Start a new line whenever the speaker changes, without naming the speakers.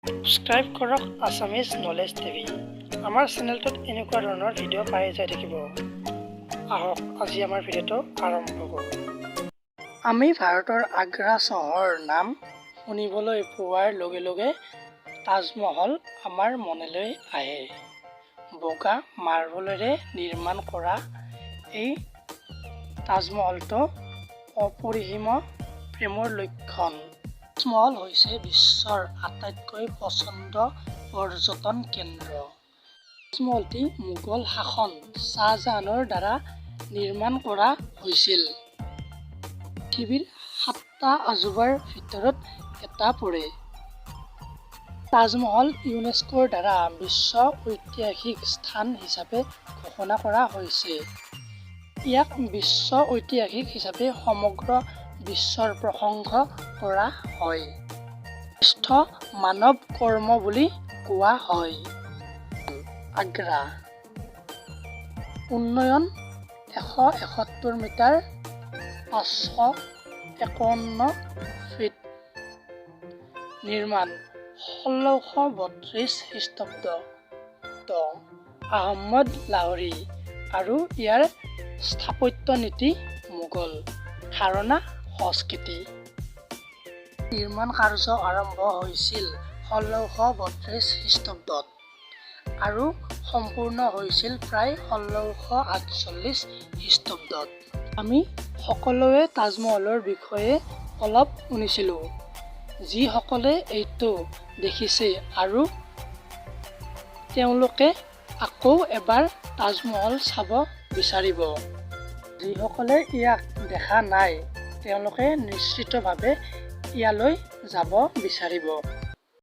Subscribe কৰক Assamese knowledge TV. আমাৰ চেনেলটোত এনেকুৱা ধৰণৰ ভিডিঅ' পাই যাই থাকিব। আহক, আজি আমাৰ ভিডিঅ'টো আৰম্ভ কৰোঁ। আমি ভাৰতৰ আগ্ৰা চহৰৰ নাম শুনিবলৈ পোৱাৰ লগে লগে তাজমহল আমাৰ মনলৈ আহে। বগা মাৰ্বলেৰে নিৰ্মাণ কৰা এই তাজমহলটো অপৰিসীম প্ৰেমৰ লক্ষণ। তাজমহল হৈছে বিশ্বৰ আটাইতকৈ পচন্দ পৰ্যটন কেন্দ্ৰ। তাজমহলটি মোগল শাসক শ্বাহজাহানৰ দ্বাৰা নিৰ্মাণ কৰা হৈছিল। পৃথিৱীৰ সাতটা আজোবাৰ ভিতৰত এটা পৰে। তাজমহল ইউনেস্কোৰ দ্বাৰা বিশ্ব ঐতিহাসিক স্থান হিচাপে ঘোষণা কৰা হৈছে। ইয়াক বিশ্ব ঐতিহাসিক হিচাপে সমগ্ৰ বিশ্বৰ প্ৰশংসা কৰা হয়। শ্ৰেষ্ঠ মানৱ কৰ্ম বুলি কোৱা হয়। আগ্ৰা। উন্নয়ন 171 মিটাৰ, 551 ফিট। নিৰ্মাণ 1632 খ্ৰীষ্টাব্দ, আহমদ লাহৰী আৰু ইয়াৰ স্থাপত্য নীতি মোগল ধাৰণা সংস্কৃতি। নিৰ্মাণ কাৰ্য আৰম্ভ হৈছিল 1632 খ্ৰীষ্টাব্দত আৰু সম্পূৰ্ণ হৈছিল প্ৰায় 1648 খ্ৰীষ্টাব্দত। আমি সকলোৱে তাজমহলৰ বিষয়ে অলপ শুনিছিলোঁ। যিসকলে এইটো দেখিছে আৰু তেওঁলোকে আকৌ এবাৰ তাজমহল চাব বিচাৰিব। যিসকলে ইয়াক দেখা নাই, তেওঁলোকে নিশ্চিতভাৱে ইয়ালৈ যাব বিচাৰিব।